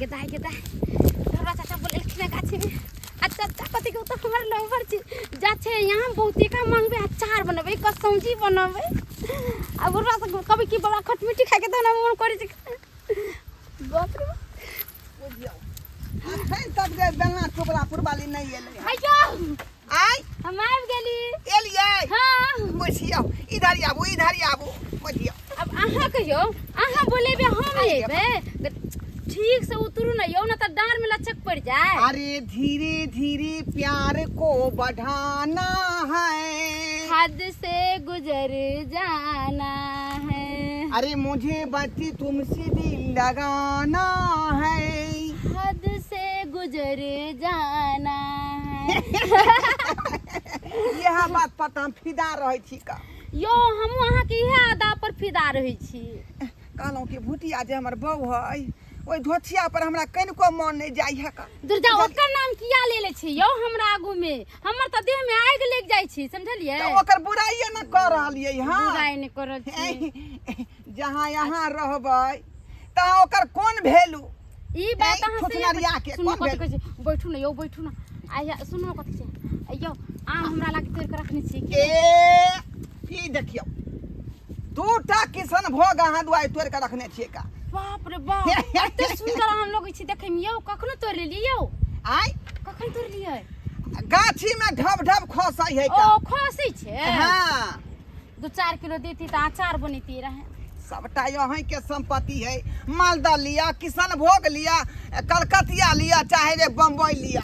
गेदाय गेदाय ढोरा चाचा बोलेलखिन हँ गाछीमे आ चाचा कथी कहू तऽ हमर लवर छी जा छै यहाँ बहुते का मांगबै अचार बनबै कसौजी बनबै आ बुढ़वा से कभी की बड़ा खटमिट्टी खाके तऽ हमरा मोन करै छै बाप रे बाप। बुझियौ अखन तक जे बेलना चोपड़ा पुरवाली नहि एलै हँ। हैया आय हम आबि गेली एलियै हाँ बुझियौ इधर आबू इधर आबू बुझियौ अब अहाँ कहियौ अहाँ बोलेबै हम एबै ठीक से उतरू ना यौ ना तऽ डाँर में लचक पड़ जाए अरे धीरे धीरे प्यार को बढ़ाना है हद से गुजर जाना है अरे मुझे बच्ची तुमसे दिल लगाना है हद से गुजर जाना है यह बात पर तऽ हम फिदा रहै छी का यो हम अहाँ के इहे अदा पर फिदा रहै छी कहलहुँ कि भुटिया जे हमर बहू है ओहि धोथिया पर हमरा कनिको मन नहि जाइ है का दुर्जा ओकर नाम किया ले ले छी यौ हमरा आगू में हमर तऽ देह में आगि लागि जाइ छी समझलियै तऽ ओकर बुराइए ने कऽ रहलियै हँ बुराइ नहि कर रहल छी जहाँ यहाँ रहबै तहाँ ओकर कोन वैल्यू ई बात ए, अहाँ से थुथनरिया के सुनू कोन कथी कहै छी बैठू ने यौ बैठू ने आइ सुनू कथी छै यौ आम हमरा लागे तोड़ि कऽ रखने छी की ए ई देखियौ दूटा किशन भोग अहाँ दुआरि तोड़ि कऽ रखने छियै का बाप रे बाप एते सुंदर आम लगै छै देखै मे यौ कखनो तोड़ि लेलियै यौ आय कखन तोड़ि लियै गाछी में ढब ढब खसै है का ओ खसै छै हाँ 2-4 किलो देती तऽ अचार बनैती रहे सबटा अहीं के संपत्ति है मालदह लिया किशनभोग लिया कलकतिया लिया चाहे रे बम्बई लिया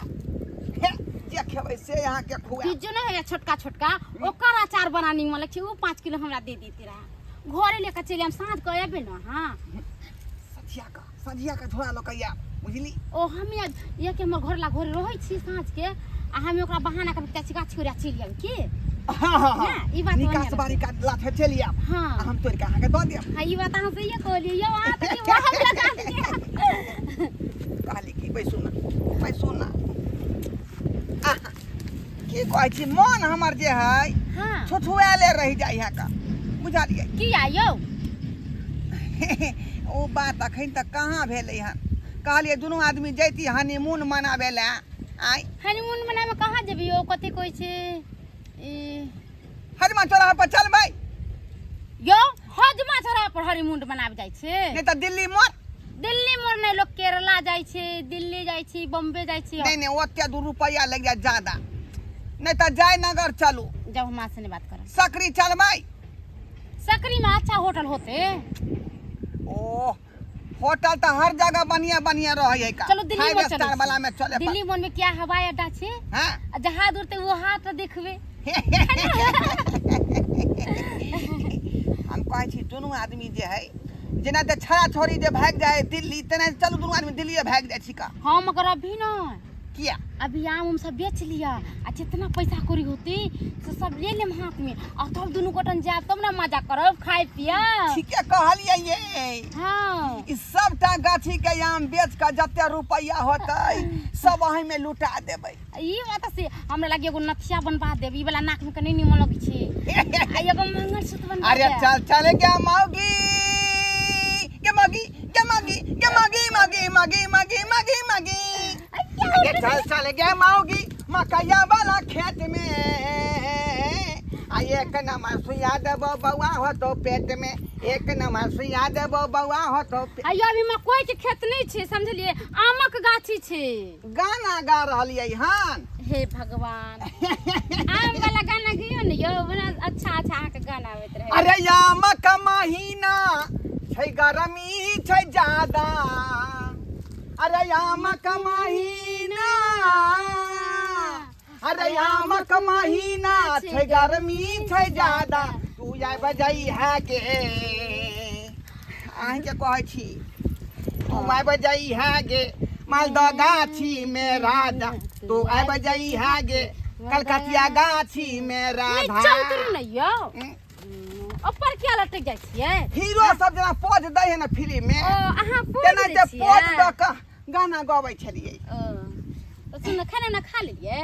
हे, जे खेबै से अहाँ के खुआ बिज्जू नहि होइए छोटका छोटका ओकर अचार बना नीमन लगै छै ओ 5 किलो हमरा दे देती रहे घरे लेके चलि आयब साँझ कऽ अयबै ने अहाँ सझिया का झोरा लऽ कऽ आयब बुझली ओ हम ये के हमर घर ला घर रहै छी साँझ के आ हम ओकरा बहाना करके जाइ छी गाछी ओरिया चलि आयब की हाँ हाँ हाँ ना, ई बात निकास बढ़िआँ बारी का लाथे चलि आयब हाँ। आ हम तोड़ि कऽ अहाँके दऽ देब हाँ ई बात अहाँ सहिए कहलियै यौ अहाँ तऽ दिमाग लगा देलियै। कहली कि बैसू ना बैसू ना आहा, की कहै छी मन हमर जे है हाँ छुछुआले रहि जाइ है का बुझलियै किया यौ ओ बात अखन तक कहाँ भेलै हन कहलियै दुनू आदमी जैती हनीमून मनाबै लए आय हनीमून मनाबे कहाँ जेबी यौ कथी कहै छै ई हजमा चौराहा पर चलबै यौ हजमा चौराहा पर हनीमून मनाबे जाइ छै नहि तऽ दिल्ली मोड़ दिल्ली मोड़ नहि लोक केरला जाइ छै दिल्ली जाइ छै बम्बे जाइ छै नहि नहि ओते दू रुपैआ लागि जायत ज्यादा नहि तऽ जयनगर चलू जब हमरा से नहीं बात करब सकरी चलबै सकरी में अच्छा होटल होते ओ होटल तऽ हर जगह बढ़िया बढ़िया रहै है का चलो दिल्ली फाइव में चलो स्टार वाला में चले दिल्ली मोन में क्या हवाई अड्डा छे हाँ आ जहाज उड़ते वो हाथ देखबे हम कहै छी दुनू आदमी जे है जेना तऽ छड़ा छोड़ी जे भागि जाइ है दिल्ली तेना चलू दुनू आदमी दिल्लीए भागि जाइ छी का हाँ मगर अभी ना किया अभी आम उम सब बेच लिया आ जितना पैसा कौड़ी होती से सब ले लेम हाथ में आ तब दुनू गोटन जायब तब ना मजा करब खाय पियब ठीके कहलियै ये हाँ ई सबटा गाछी के आम बेच के जते रुपैआ होतै सब अहीं में लुटा देबै ई बात से हमरा लागे एगो नथिया बनवा देब ई वाला नाक में के नहीं निमन लगै छै आ एगो मंगलसूत्र बनवा अरे देब। चल चल गया मौगी के मौगी के मौगी के मौगी मौगी मौगी मौगी मौगी मौगी अरे चल चल गया मौगी मकैया वाला खेत में आ एक नंबर सुइया देबो बौआ हो तो पेट में एक नंबर सुइया देबो बौआ हो तो आइयो अभी मकई के खेत नहीं छै समझलिए आमक गाछी छै गाना गा रहलियै हन हे भगवान आम वाला गाना गियो ने यौ बड़ा अच्छा अच्छा अहाँके गाना आबैत रहे अरे आमक महीना छै गरमी छै ज्यादा अरे आमक महीना अरे आमक महीना छै गरमी छै ज्यादा तू आबि बजै है गे अहाँके कहै छी तू आबि जाइ है गे मालदह गाछी में राजा तू आबि जाइ है गे कलकतिया गाछी में राधा नीचा उतरू ने यौ ऊपर किया लटक जाइ छियै हीरो सब जेना पोज दै है ने फिल्म में ओ अहाँ पोज तेना दै जे छियै पोज दऽ कऽ गाना गबै छलियै ओ तऽ सुन खाना उना खा लेलियै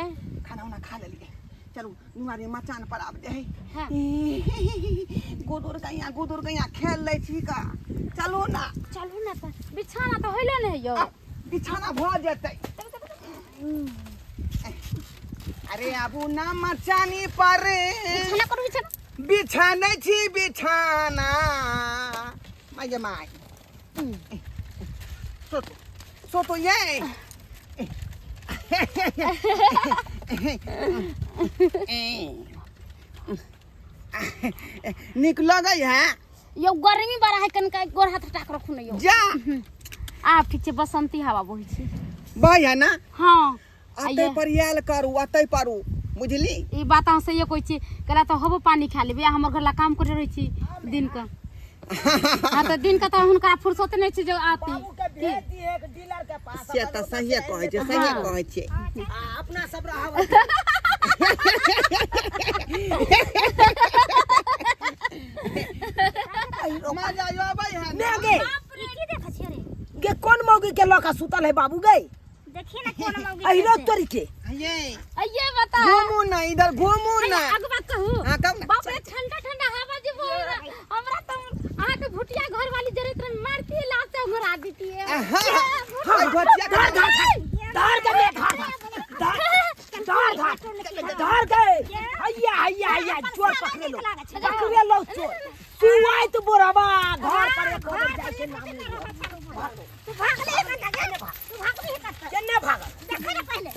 खाना उना खा लेलियै चलू नुआरी मचान पर आब जे हाँ। गुदुर गैया गुदुर गैया खेल लै छी का चलू ना चलू ना तऽ बिछाना तऽ होइले नहि यौ आ, बिछाना भऽ जेतै। अरे आबू ना मचानी पर। बिछाना करू, बिछाना। बिछानै छी बिछाना। My गे my. सोतो सोतो ये। नीक लगै है? यौ गर्मी बड़ा है, कनिका गोर हाथ हटा के रखू ने यौ। जा। आब ठीक छै, बसंती हवा बहै छै। बहै है ना? हाँ। अतै पर आयल करू, अतै पर उ, बुझली? ई बात अहाँ सहिए कहै छी। कहला तऽ होबो पानी खा लेबै, आ हमर घर ला काम करे रहै छी दिन के। हाँ तऽ दिन के तऽ हुनका फुर्सत नहि छै जे आती। बाबू के भेज दिए एक डीलर के पास। से तऽ सहिए कहै छै, सहिए हाँ। कहै छै। आ अपना सब रहब। मजा आबै है ने गे। ई की देखै छियै रे? गे कोन मौगी के लऽ के सुतल है बाबू गे? देखिए ना कोन मौगी अहिरो छै। तोरी के। ये अइये बता। घूमू ना इधर, घूमू ना। आगू बात कहू। हाँ, कहू ना। बाप रे, ठंडा ठंडा हवा जे बहे रहा। हमरा तो अहाँ के भुटिया घर वाली जरत रहे, मारती है लात से उड़ा देती है। हाँ, घोटिया। धर धर धर के बे, धर धर धर धर धर के। हैया हैया हैया, चोर पकड़े लो, पकड़े लो चोर। तू आय तो बोराबा घर पर एक घर जाय के नाम नहीं। तू भागले है कतऽ गे? तू भागली है कतऽ? केने भागल? देखै ना पहिले।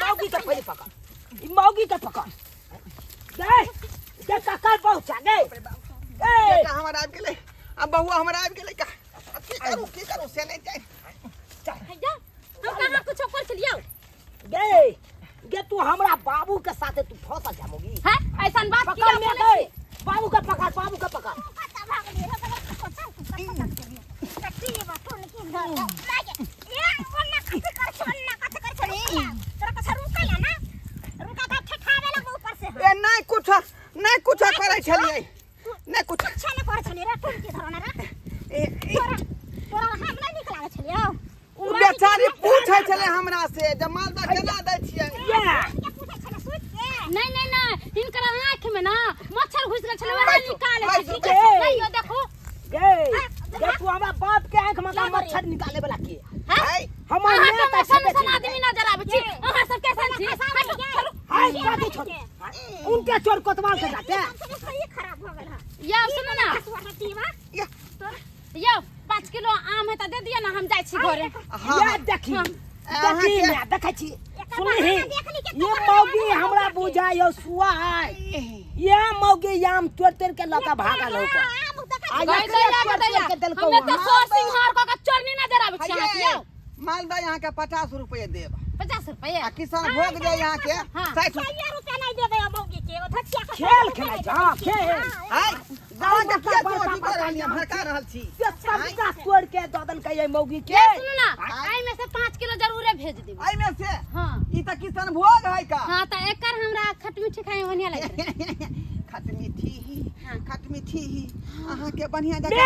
मौगी के पहिले पकड़, ई मौगी के पकड़। गे गे ककर पहुंचा गे? ए बेटा हमर आबि गेलै, आ बउआ हमर आबि गेलै का। अब की करू, की करू से नहि जानि। हैया, हम कहाँ कुछो कर छलियौ? गे गे, तू हमरा बाबू के साथे तू फंसल जा मौगी। हैं, ऐसन बात पकड़ किया में बोलै गए छी? बाबू के पकड़, बाबू के पकड़। तू कतऽ भागली रे? कतऽ चल, तू कतऽ भागली? कत्ती ये बात, तू निकी धर। लागे। ए, ओन्ना कथी कर छौ, ओन्ना कथी कर छौ? रुकला। तोरा कछो रुकला ना? रुका के ठेठावे लगबो ऊपर से। ए नहि कुछ, नहि कुछ करै छलियै, नहि कुछ। कुछो नहि करै छलियै रे, टुनकी धरो ना रे। ए, ए, तोरा तोरा हम नहि नीक लागै छलियौ। ओ बेचारी पूछै छलै हमरा से जे मालदह केना दै छियै। या के पूछै छलै सुति के? नहीं नहीं नहीं, हिनकर आँख में ना मच्छर घुस गेल छलै, वएह बैठू, निकालै बैठू, छै। बैठू। नहीं यौ देखू। गे गे, तू हमरा बाप के आंख में का मच्छर निकाले वाला के? हैं? है हमर अहाँ माय के तऽ ऐसन छेबे ऐसन छलै। आदमी नजर आबै छी, अहाँ सब कैसन छी? हटू, चलू। हाय कथी छोड़ उनके चोर कोतवाल के जाते। सही खराब भऽ गेल हँ। यौ सुनू ना। हसुआ टीवा। या, यौ 5 किलो आम है तऽ दे दिअ ना, हम जाइ छी घरे। हाँ, या हाँ। देखी। हाँ। देखी अहाँके- मैं देखै छी। एकर सुनही बहाना देखली के ये तोहर मौगी बहाना हमरा देखली। बुझाय सुआ है, ये मौगी आम तोड़ तोड़ के लऽ के भागल हो। आम देखै आ छी। गई एकरे दैया तोड़ के तोड़ दैया के देलकौ। हमे तऽ हँ। सोर सिंहार कऽ के चोरनी नजर आबै छी अहाँके हे, यौ। मालदह यहाँ के 50 रुपये देब। 50 रुपये? आ किसान भोग जाय यहाँ के। हाँ। 60। सौए रुपया नहि देबै ओ मौगी के, ओ धचिया के। खेल खेलै छै, हाँ, खेल। हाय गाँव के बड़का, किया बड़का, चोरी कर बड़का रहल आम भड़का रहल छी? से सबटा तोड़ के दऽ देलकै एहि मौगी के। ये सुनू ना, एहि में से 5 किलो जरूरे भेज देब। एहिमे से? हाँ। ई तऽ किसान भोग है का। हाँ तऽ एकर हमरा खट मीठी खाय में बढ़िया लगै रहे। खट मीठी। हाँ। खट मीठी अहाँ के बढ़िया बे! जगह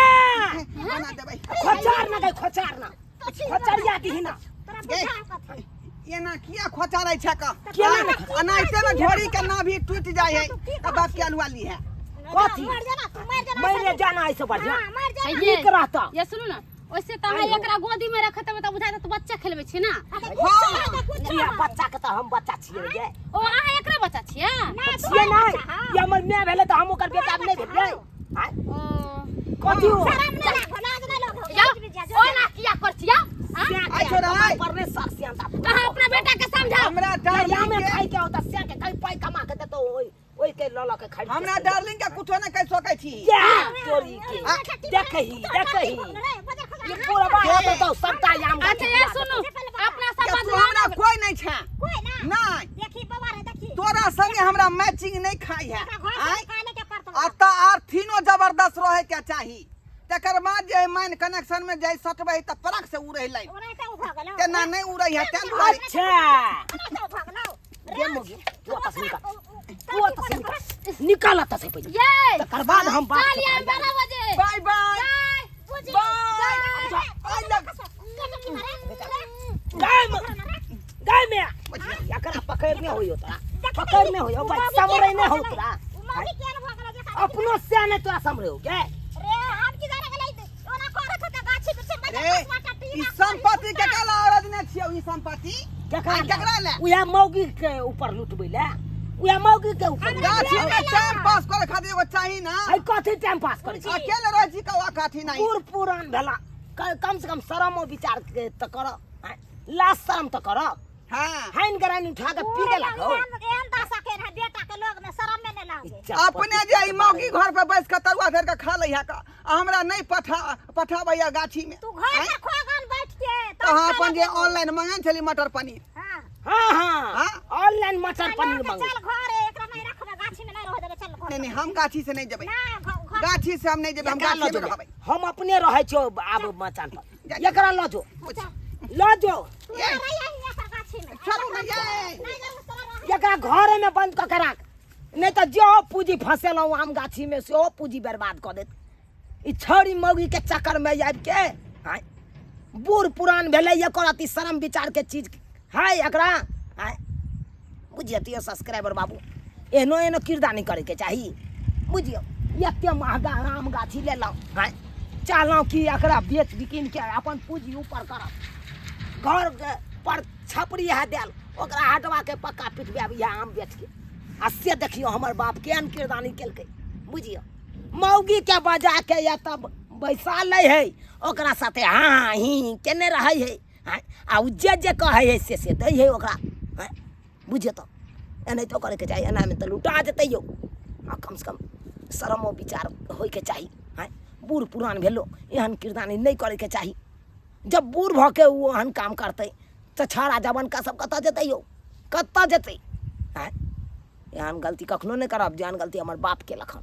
बना देबै। खोचार ना गई, खोचार ना, खोचरिया दीही ना। तोरा बुझा कथी? एना किया खोचारै छै का? केना ने? एनाहिते ने झोरी के नाभि टूटि जाइ है आ बाप के अलुआ ली है। कथी? मर जाना तू, मर जाना। मरे जाना ऐसे बढ़िया। हाँ, मर जाना। ये नीक रहता। ये सुनू ना, ओइसे तऽ अहाँ एकरा गोदी में रखत तऽ बुझाइत तऽ बच्चा खेलबै छी ना। हाँ। ये बच्चा के तऽ हम बच्चा छियै गे। ओ अहाँ एकरा बच्चा छियै? छियै नहि, ये हमर माय भेलै तऽ हम ओकर बेटा नहि भेलियै? आँय? ओ कथी हो? शरम नहि लागो, लाज नहि लागो। यौ ओना किया कर छियै? आँ? आइ छोड़, आइ। पर ने सर सियांता। अहाँ अपना बेटा के समझाउ। हमरा यामे डार्लिंग के खाइ के होता सिया के कहीं पाई कमा के देतो, ओइ ओइ के ल ल के खाइ। हमरा डार्लिंग के कुछो नहि कहि सकै छी। या तोरी के देखही देखही, ये पूरा बात बताओ सबटा आम। अच्छा ये सुनू, अपना के सब तू हमरा कोई नहीं छै। कोई ना। नहीं। देखी बाबा रे, देखी। तोरा संगे हमरा मैचिंग नहीं खाई है। एकरा घर से आँय? निकाले के पड़तौ। आ तऽ आर्थिनो जबरदस्त रहे के चाही, तकर बाद जे माइन कनेक्शन में जाय सटबै तऽ पराक से उड़ै लाइन। ओनाहिते उ भऽ गेलौ। तेना नहीं उड़ै है तें दुआरे। अच्छा ओनाहिते उ भऽ गेलौ। गे मौगी, तू एतऽ से निकल, तू एतऽ से निकल, निकल एतऽ से पहिले। ये तकर बाद हम बात चल यार 12 बजे। Bye bye. बुझी। बाय। I love. गाय में, गाय में एकरा पकड़ने होइयो, तोरा पकड़ने होइयो भाई, समरे नहीं हो तोरा। उ मौगी केहन भऽ गेलौ जे अपनो से नहीं तोरा समरे हो गे। रे हम की जाने गेलै, ओना करत होतै गाछी बिरछी में। रे ई संपत्ति के काला औरत ने संपत्ति। केकरा? आ, केकरा ले? उएह मौगी के ऊपर लुटबै ले, उएह मौगी के ऊपर। गाछी में टाइम पास करे खातिर एगो चाही ना। है कथी टाइम पास करै छी? अकेले रहै छी कौआ काठी नहीं। बूढ़ पुरान भेला, कम से कम शरमो विचार के तऽ कर, लाज शरम तऽ कर। हाँ। हाइन गराइन उठा के पी गेला हो। एहन दशा के रहे बेटा के लोग में शरम में नहीं लागे। अपने जे ई मौगी घर पर बैस के तरुआ धर के खा लैहा का, आ हमरा नहीं पठाबैया गाछी में। तू घर पर खोगन बैठ के तो हाँ, अपन जे ऑनलाइन मंगन छली मटर पनीर। हाँ। हाँ, हाँ। हाँ? ऑनलाइन मटर पनीर मंगे। चल घर है, एकरा नहीं रखबे, गाछी में नहीं रह देबे, चल घर। नहीं, नहीं, हम गाछी से नहीं जेबै। ना, घर। गाछी से हम नहीं जेबै, हम एकरा गाछी लऽ में जेबै। रहबै। हम अपने रहै छियौ आब मचान पर। एकरा लऽ जो। लऽ जो। तू ना रही है एकर गाछी में। चलू ना, ये। नहीं जरूर तोरा रहे। एकरा घरे में बंद कऽ के राख, नहीं तऽ जो पूंजी फसेलहुँ आम गाछी में सेहो पूंजी बर्बाद कऽ देत। ई छौड़ी मौगी के चक्कर में आबि के आँय, बूढ़ पुरान भेलै, एकर अति शरम विचार के चीज है एकरा। आँय, बुझियौ सब्सक्राइबर बाबू, एहनो एहनो किरदानी नहीं करे के चाही। बुझियौ एते महगा आम गाछी लेलहुँ, आँय, चाहलहुँ कि एकरा बेच बिकिन के अपन पूंजी ऊपर करब। घर पर छपरी है देल, ओकरा हटवा के पक्का पिटबायब इएह आम बेच के। आ से देखियौ हमर बाप केहन किरदानी केलकै। बुझियौ मौगी के बजा के या तब बैसा लै है, ओकरा साथे हाँ ही केने रहै है, हाँ, आ उ जे जे कहै है से से दै है ओकरा। हाँ, बुझियौ तऽ एनाहितो करैके चाही, एनामे तऽ लुटा जेतै यौ। आ कमसँ कम शरमो विचार होइके चाही। हाँ, बूढ़ पुरान भेलो एहन किरदानी नहि करैके चाही। जब बूढ़ भऽ के ओ ओहन काम करतै तऽ छाड़ा जवनका सब कतऽ जेतै यौ, कतऽ जेतै? आँय, एहन गलती कखनो नहि करब जेहन गलती हमर बाप केलक हन।